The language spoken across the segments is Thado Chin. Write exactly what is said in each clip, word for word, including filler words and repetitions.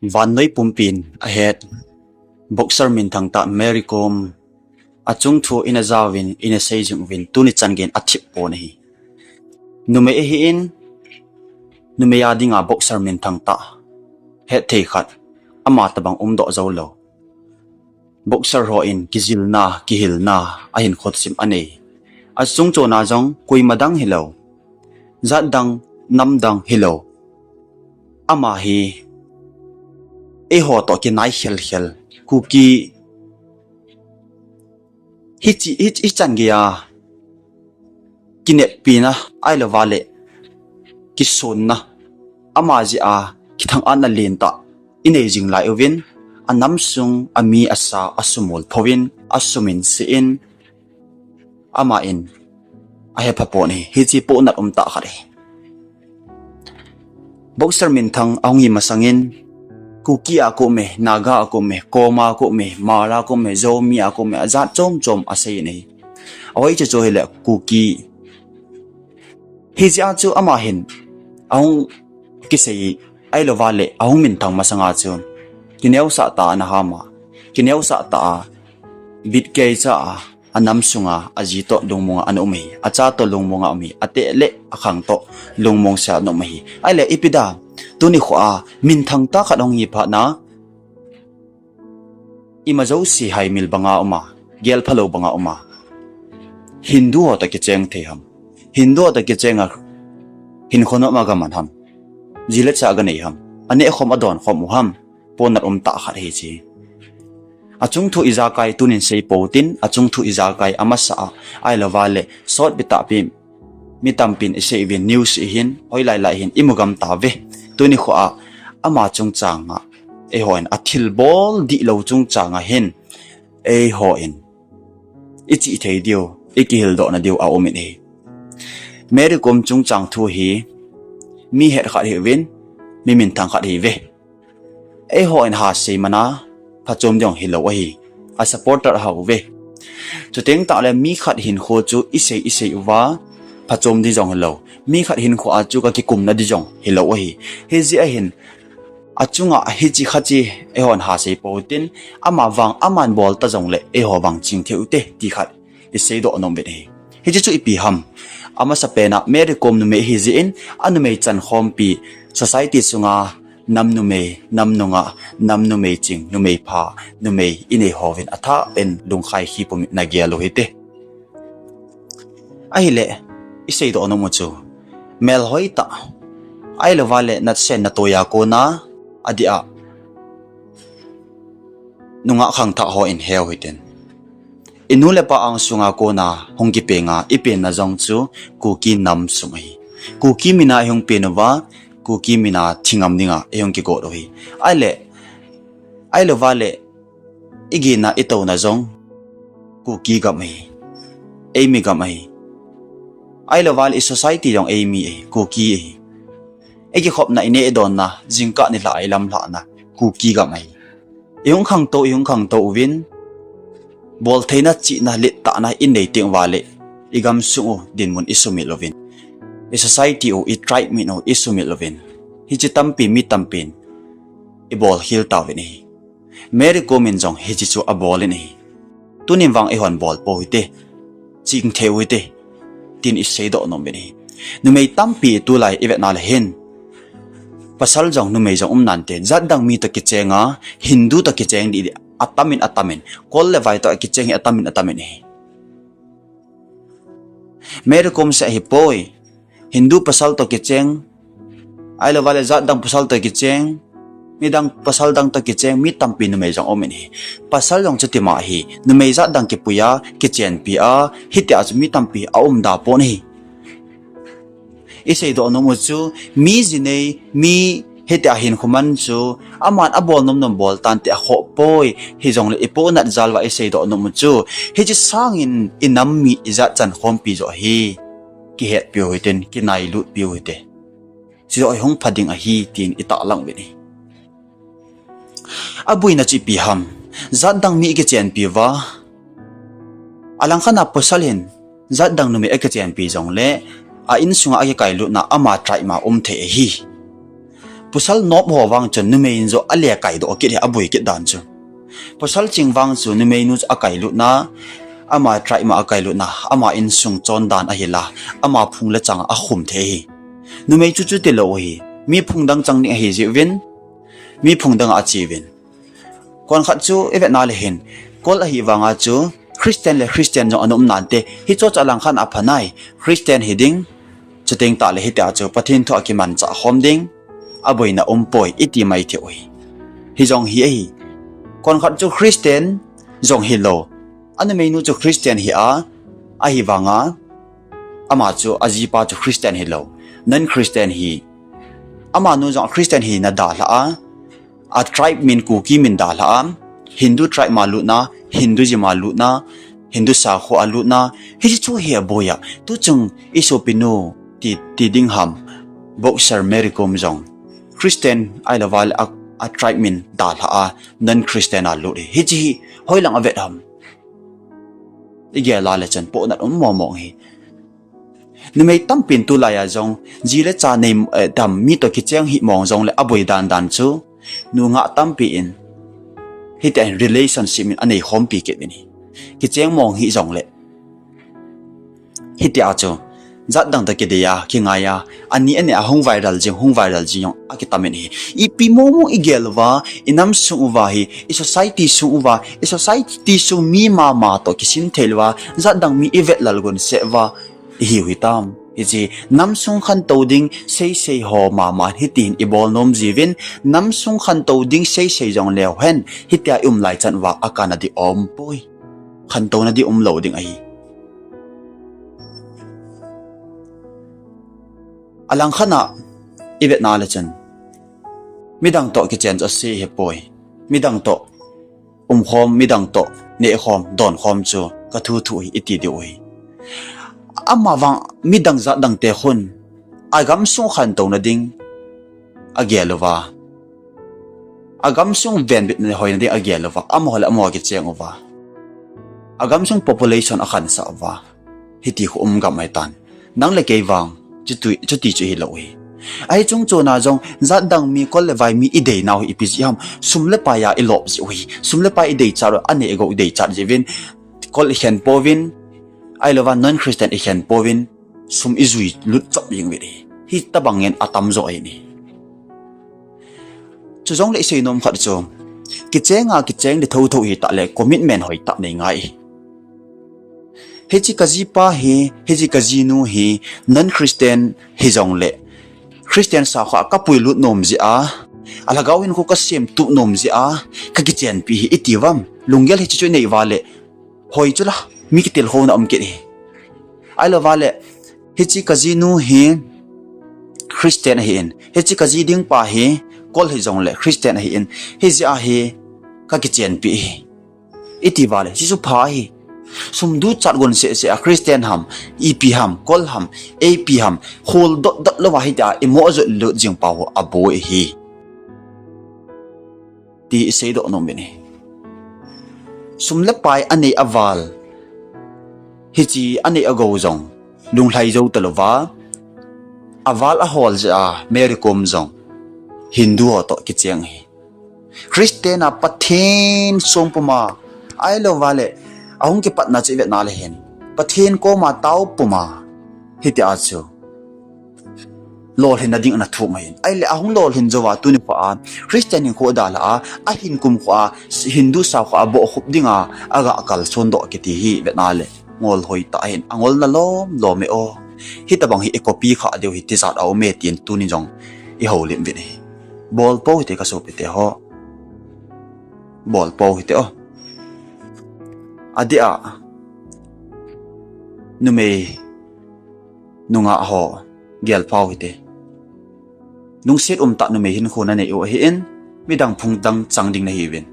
Vannoi pumpin ahet boxer minthang tah Mary Kom achung thu ina jauvin, ina seijing uvin, tuni chan geiyin athip pon ahi. Numei ahin, numei a dinga boxer minthang tah, hetthei khat, ama tabang umdoh joulou. Boxer hon kijilna, kihilna, ahin khutsim anei. Achung chona jong koima dang hilou, jat dang, nam dang hilou, ama hi eiho toh kinai khelkhel, Kuki hichi, hichan geiya kineppina, ahilouva le kisonna, ama jeh a kithang-atna lentah inei jing lai uvin, anam sung, ami, asa, asumol phouvin, asumin sehin, amain ahepha pon ahi. Hiche pohnat umtah khat ahi. Boxer minthang ahung hi masangin, Kuki a kume, Naga a kume, Kom a kume, Hmar a kume, Zomi a kume, ajat chom chom aseiyin ahi. Ahoi chu chu hile Kuki. Hijeh a chu ama hin ahung kisei, ahilouva le ahung minthang masanga chu kineosah tah a ana ham a, kineosah tah a, bitkeichat a, anam sunga aji toh lungmonga ana um ahi, acha toh lungmonga um ahi, ateh le akhang toh lungmong sel ana um ahi. Ahile ipi dia tuni khoa minthang tah khat ahung hi phatna, ima jouse haimil banga uma, gelphalou banga uma, Hindu ho toh kicheng thei ham? Hindu ho toh kichenga hinkho nom aga man ham? Ji le cha aga nei ham? Aneh khom adon khom u ham? Pohnat umtah khat ahi hiche. Achung thu ijakai tunin seipou tin, achung thu ijakai amasa a, ahilouva le sotpi tahpi, mi tampin isei uvin, news ihin, hoilai lai hin imu gam tauve. Tuni khoa ama chungchanga eihon athilbol dihlou chungchanga hin eihon ichih thei diu, ikihildohna diu aumin ahi. Mary Kom chungchang thu hi mi het khat hiuvin, mi minthang khat hiuve. Eihon ha sei mana phachom ding hilou ahi. A supporter ahauve. Chuteng tahle mi khat hinkho chu isei isei uva phachom ding jong hilou, mi khat hinkho a chu kakikumna ding jong hilou ahi. Hijeh a hin achunga hiche khat chu eihon ha seipou tin, ama vang aman bol ta jongle eiho vang ching thei ute ti khat iseidoh nom uvin ahi. Hiche chu ipi ham? Amasapen a Mary Kom numei ahijeh in, anumei chankhompi, society sunga nam numei, nam nungah, nam numei ching, numei pha, numei inei hovin athah in lungkhai khipum in ana gel u hite. Ahile iseidoh nom u chu, melhoi tah, ahilouva le natsen natoiya kona, adeh a nungah khangthah hon heu hitin, inu le pa angsunga kona hung kipenga ipenna jong chu Kuki nam sung ahi. Kuki mina ihung pen uva, Kuki mina thingam dinga ihung kigot u ahi. Ahile, ahilouva le igina itouna jong Kuki gam ahi. Eimi gam ahi. Ahilouva le i society jong eimi ahi, Kuki ahi. Ikikhopna, ineh idonna, jingkah nilhah a ilamlhahna Kuki gam ahi. Ihung khangtou, ihung khangtou uvin, boltheina, chihna, lettahna inei teng uva le igamsung u dinmun isumil uvin, i society u, i tribe min u isumil uvin, hiche tampi mi tampin ibolkhel tauvin ahi. Mary Kom in jong hiche chu abolin ahi. Tunin vang eihon bolpou hite, ching thei u hite, tin iseidoh nom uvin ahi. Numei tampi tulai ivetna le hin, pasal jong numei jong um nante, jatdang mi toh kichenga, Hindu toh kicheng didi atamin atamin, kol le vai toh kicheng hi atamin atamin ahi. Mary Kom seh ahipoi, Hindu pasal toh kicheng, ahilouva le jatdang pasal toh kicheng, midang pasal dang toh kicheng, mi tampi numei jong umin ahi. Pasal jong chutima ahi, numei jatdang kipuiya, kichenpi a, hitia chu mi tampi aumda pon ahi. Iseidoh nom u chu, mi jinei, mi hitia hinkho man chu, aman abol nomnom bol tante, akhohpoi, hijongle ipohnat jal uva iseidoh nom u chu, hiche sangin inam mi, ijat chankhompi joh hi kihetpiu hitin, kinailutpiu hite. Chujoh hi hung pha ding ahi tin itahlang uvin ahi. Abuina chu ipi ham? Jatdang mi ikichenpi uva, alangkhat a pasal hin jatdang numei akichenpi jongle, a insunga akikailutna ama tribe ma um thei ahi. Pasal nop ho vang chun numei in jo ale kai doh kit hi aboi kit dan chu. Pasal ching vang chu numei nu chu akai lutna, ama tribe ma akai lutna, ama insung chon dan ahila, ama phung le chang akhum thei hi. Numei chu chuti lou hi, mi phung dang chang ding ahi jiuvin, mi phung dang a achi uvin. Kon khat chu i vetna le hin, Kol ahi vanga chu Christian le Christian jong ana um nante, hicho chu alang khat a phanai, Christian hi ding, chuteng tah le hitia chu Pathen thu a kimanchah khom ding, aboina um poi, iti mai thei u hi. Hijong hi ahi. Kon khat chu Christian jong hilou. Anumeinu chu Christian hi a, ahi vanga, ama chu ajipa chu Christian hilou. Non-Christian hi. Amanu jong Christian hi na dalha a, a tribe min Kuki min dalha a, Hindu tribe ma lutna, Hinduism a lutna, Hindu sakho a lutna, hiche chu hi aboi a. Tuchung i sopinu ti, ti ding ham, boxer Mary Kom jong Christian ahilou vale a, a tribe min dalha a, non-Christian a lut hi. Hiche hi hoilang avet ham. I gel a le chun pohnat um mong mong hi. Numei tampin tulai a jong, ji le cha nei, eh, tam mi toh kicheng hih mong jongle aboi dan dan chu, nungah tampi in, hitia hin relationship in anei khompi kit uvin hi. Kicheng mong hih jongle. Hitia chu, jat dang toh kidei a, kingai a, ani ani a hung viral jing, hung viral jing jong akitam in hi. Ipi mong mong i gel uva, i nam sung uva hi, i society sung uva, i society sung mi mama toh kisin thei uva, jat dang mi i vet lal gon se uva, i hiu hitam. Hiche, nam sung khantou ding, sei sei ho mama hitin i bol nom jiuvin, nam sung khantou ding, sei sei jong leu hen, hitia i um lai chan uva, akana di um poi. Khantouna di um lou ding ahi. Alang khat a, i vetna le chun. Midang toh kichen chu ase hi poi. Midang toh umkhom, midang toh nehkhom, donkhom chu ka thu thu hi iti diu hi. Ama vang midang jat dang te khun, agam sung khantouna ding, agel uva. Agam sung venbitna hoina ding agel uva, amaho le amaho kicheng uva. Agam sung population akhansah uva. Hiti khu um gam ahitan. Nang le kei vang, chuti, chuti chu hilou hi. Ahi chung chuna jong, jat dang mi, Kol le Vai mi i dei nau hi ipi jeh ham, sum le pai a i lop jiu hi. Sum le pai i dei chat u, anei agou i dei chat jiuvin, Kol i khen pouvin, ahilou va non-Christian i khen pouvin, sum i jui lut chop jing uvin hi. Hitabang in atam jo ahi ni. Chujongle i seinom khat chu, kicheng a kicheng di thotho hitah le commitment hoitah nei ngai. Hiche ka jipa hi, hiche ka jinu hi, non-Christian hijongle, Christian sakho a ka puilut nom jeh a, alhagao hinkho ka semtup nom jeh a, ka kichenpi hi iti uvam, lunggel hiche chu i nei uva le, hoi chu la, mi kitilkhouna um kit hi. Ahilou vale, hiche ka jinu hi Christian ahin, hiche ka ji ding pa hi Kol hijongle Christian ahin, hijeh a hi ka kichenpi hi. Iti vale, hiche chu pha hi. Sum duchat gon seh seh a Christian ham, ipi ham, Kol ham, ipi ham, khol dot dot louva hitia i mo jot lut jing pa ho aboi hi. Ti i seidoh nom uvin ahi. Sum le pai anei aval, hiche anei agou jong, lunglhai jou talouva, aval ahol jeh a Mary Kom jong, Hindu ho toh kicheng hi. Christian a Pathen song puma, ahilou vale, ahung kipatna chu i vetna le hin, Pathen koma tao puma, hitia chu lolhinna ding ana thum ahin. Ahile ahung lolhin jouva tuni khoa, Christian hinkho dalha a, ahin kumkhoa, Hindu sakhoa bohkhup dinga, aga kalson doh kiti hi vetna le. Ngol hoitah ahin, angolna lom lom e o. Hitabang hi i copy kha diu hi tijat aume tin tuni jong i houlim uvin ahi. Bolpou hite ka sopite ho. Bolpou hite o. Adeh a, numei, nungah ho, gelphau hite. Lungset umtah numei hinkho nanei u ahin, midang phung dang chang ding nahiuvin.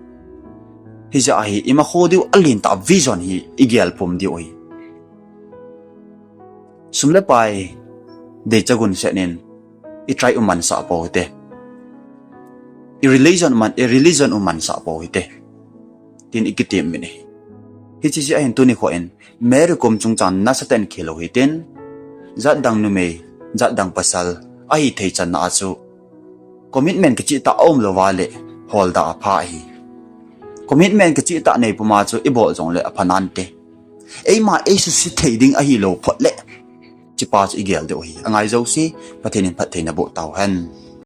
Hijeh a hi, imakho diu alentah vision hi igel pum diu ahi. Sum le pai deicha gunset in, i tribe u mansah pou hite. I religion man, i religion u mansah pou hite. Tin i kitem uvin ahi. Hiche jeh a hin tuni khoa in, Mary Kom chungchang nasatah in khel u hitin, jatdang numei, jatdang pasal, ahithei channa a chu, Commitment kichih tah aum louva le holda apha ahi. Commitment kichih tah nei puma chu ibol jongle apha nante. Eima eisuse thei ding ahilou phot le, hichepa chu igel diu ahi. Angai jouse, Pathen in phattheina boh tauhen.